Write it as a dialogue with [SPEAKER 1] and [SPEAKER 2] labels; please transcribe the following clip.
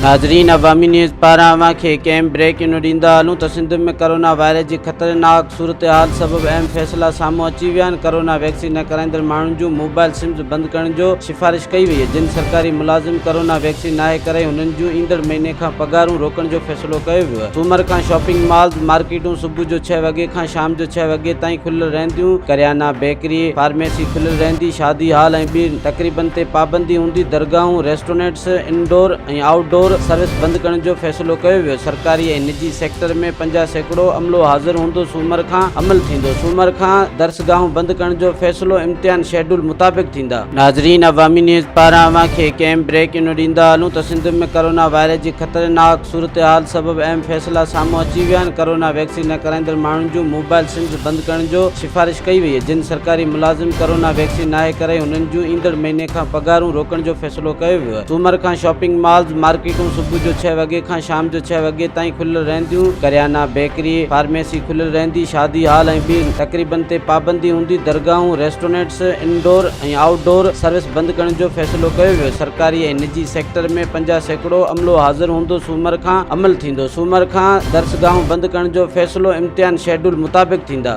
[SPEAKER 1] ناظرين عوامي نيوز پاران اوهان کي هڪ اهم بريڪنگ ڏيندا هلون ته سنڌ ۾ ڪرونا وائرس جي خطرناڪ صورتحال سبب اهم فيصلا سامهون اچي ويا آهن، ڪرونا ويڪسين نه ڪرائيندڙ ماڻهن جون موبائل سمز بند ڪرڻ جو سفارش ڪئي وئي، جن سرڪاري ملازم ڪرونا ويڪسين ناهي ڪرائي انهن جون ايندڙ مهيني کان پگهارون روڪڻ جو فيصلو ڪيو ويو آهي، سومر کان شاپنگ مالز، مارڪيٽون صبح جو ڇهه وڳي کان شام جو ڇهه وڳي تائين کليل رهنديون، ڪريانا، بيڪري، فارميسي کليل رهندي، شادي هال ۽ ٻين تقريبن تي پابندي هوندي، درگاهون، restaurants, indoor ۽ outdoor service بند ڪرڻ جو فيصلو ڪيو ويو، سرڪاري ۽ نجي سيڪٽر ۾ 50% عملو حاضر هوندو، سومر کان عمل ٿيندو، سومر کان درسگاهون بند ڪرڻ جو فيصلو امتحان شيڊول مطابق ٿيندا. ناظرين عوامي نيوز پاران اوهان کي هڪ اهم بريڪنگ ڏيندا هلون ته سنڌ ۾ ڪرونا وائرس جي خطرناڪ صورتحال سبب اهم فيصلا سامهون اچي ويا آهن، ڪرونا ويڪسين نه ڪرائيندڙ ماڻهن جون موبائل سمز بند ڪرڻ جو سفارش ڪئي وئي، جن سرڪاري ملازم ڪرونا ويڪسين ناهي ڪرائي انهن جون ايندڙ مهيني کان پگهارون روڪڻ جو فيصلو ڪيو ويو. سومر کان شاپنگ مالز، مارڪيٽون صبح جو ڇهه وڳي کان شام جو ڇهه وڳي تائين کليل رهنديون، ڪريانا، بيڪري، فارميسي کليل رهندي، شادي هال ۽ ٻين تقريبن تي پابندي هوندي، درگاهون، restaurants, indoor ۽ outdoor service بند ڪرڻ جو فيصلو ڪيو ويو، سرڪاري ۽ نجي سيڪٽر ۾ 50% عملو حاضر هوندو، سومر کان عمل ٿيندو، سومر کان درسگاهون بند ڪرڻ جو فيصلو امتحان شيڊول مطابق ٿيندا.